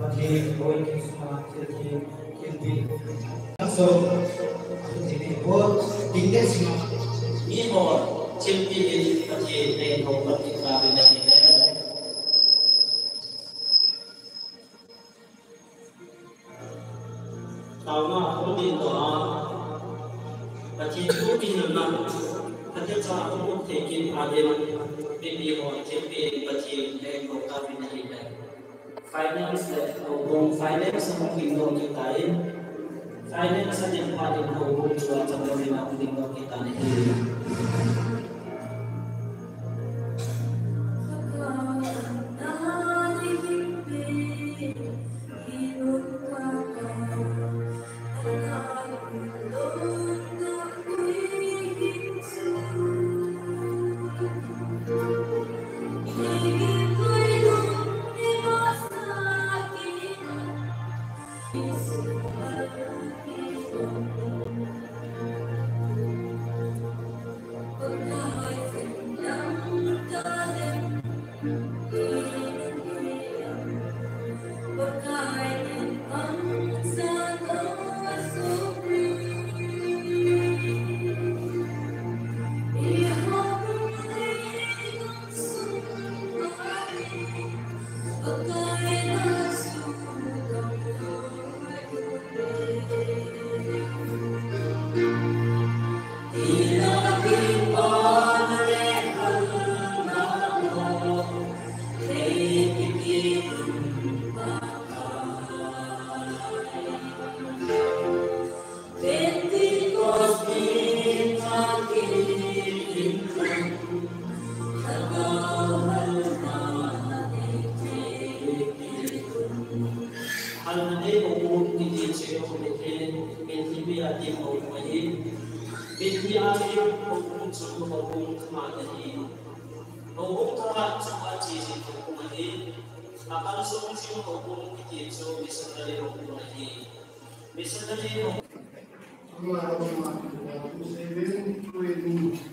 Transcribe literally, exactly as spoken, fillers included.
Pathen, Lord Jesus, Pathen, Pathen. So, Pathen, Lord, ding de sima. Mi ho, thilpeh in Pathen, nei ho, Pathen, Pathen, Pathen. Taona hung ding doh a, Pathen thu kinelna, Pathen cha hung um thei kit phat in, mipi ho thilpeh in Pathen leng ho ta uvin ahi le. Finance le houbung, finance hung ding doh kit ta in, finance a ding phat in houbung chu achang lou in ahung ding doh kit ta in ahi. Halna nei houbung kiti chu houbung ahi, mithi mi a ding houbung ahi. Mithi a ding houbung chu houbung thum ahi. Houbung thum a chu ache jing houbung ahi. Akal sung jing houbung kiti chu missionary houbung ahi. Missionary houbung. Alright, alright. Two seven, two eight.